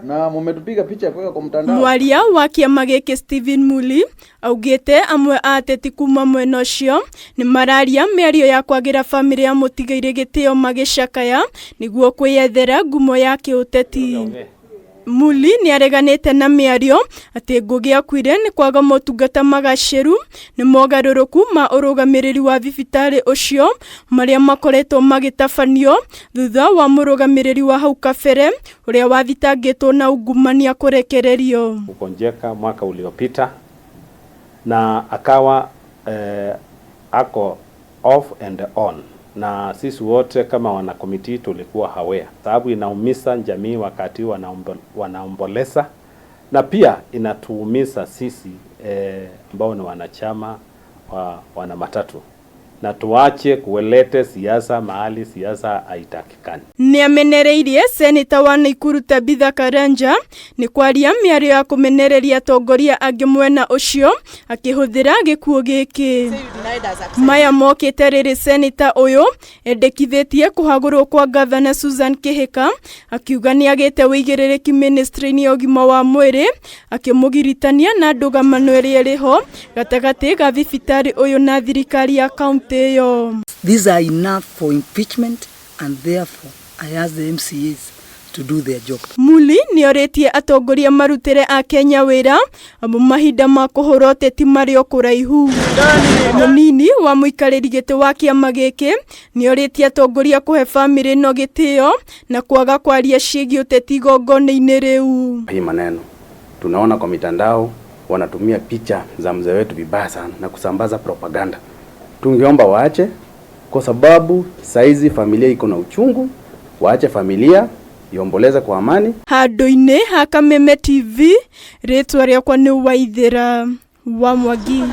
Na mumetupiga picha ya kuweka kwa mtandao. Mwaria wa kĩama gĩkĩ Stephen Muli augĩte amwe a ateti kuma mwena ũcio nĩ mararia mĩario ya kwagĩra bamĩrĩ ya mũtigairĩ gĩtĩo magĩcakaya nĩguo kwĩyethera ngumo ya kĩũteti. Muli nĩ areganĩte na mĩario atĩ Ngũgĩ akuire nĩ kwaga motungata magacĩru nĩ mogarũrũku ma ũrũgamĩrĩri wa thibitarĩ ũcio marĩa makoretwo magĩtabanio thutha wa mũrũgamĩrĩri wa hau kabere ũrĩa wathitangĩtwo na ungumania kũrekererio. Kugonjeka mwaka uliopita na akawa ako off and on, na sisi wote kama wanakomiti tulikuwa aware, sababu inaumiza jamii wakati wanaomboleza na pia inatuumiza sisi ambao ni wanachama wa wana matatu, na tuache kuelete siasa mahali siasa haitakikani. Nĩamenereirie seneta wa Naikuru Tabitha Karanja nĩ kwaria mĩario ya kũmenereria atongoria angĩ mwena ũcio akĩhũthĩra gĩkuũ gĩkĩ. Maya mokĩte rĩrĩ seneta ũyũ endekithĩtie kũhagũrwo kwa gavana Susan Kihika akiuga nĩagĩte wĩigĩrĩrĩki ministry-inĩ ya ũgima wa mwĩrĩ akĩmũgiritania na ndũgamano ĩrĩa ĩrĩ ho gatagatĩ ga thibitarĩ ũyũ na thirikari ya kaunti ĩyo. These are enough for impeachment and therefore I ask the MCAs to do their job. Muli nĩorĩtie atongoria marutĩre a Kenya wĩra amu mahinda ma kũhũra ũteti marĩ o kũraihu. Mũnini wa mũikarĩri gĩtĩ wa kĩama gĩkĩ nĩorĩtie atongoria kũhe bamĩrĩ ĩno gĩtĩo na kwaga kwaria ciĩgiĩ ũteti igongona-inĩ rĩu. Hii maneno tunaona kwa mitandao wanatumia picha za mzee wetu vibaya sana na kusambaza propaganda. Tungeomba waache, kwa sababu saizi familia iko na uchungu, waache familia iomboleze kwa amani. Handũ-inĩ ha Kameme TV, rĩtwa rĩakwa nĩ Waithĩra wa Mwangi.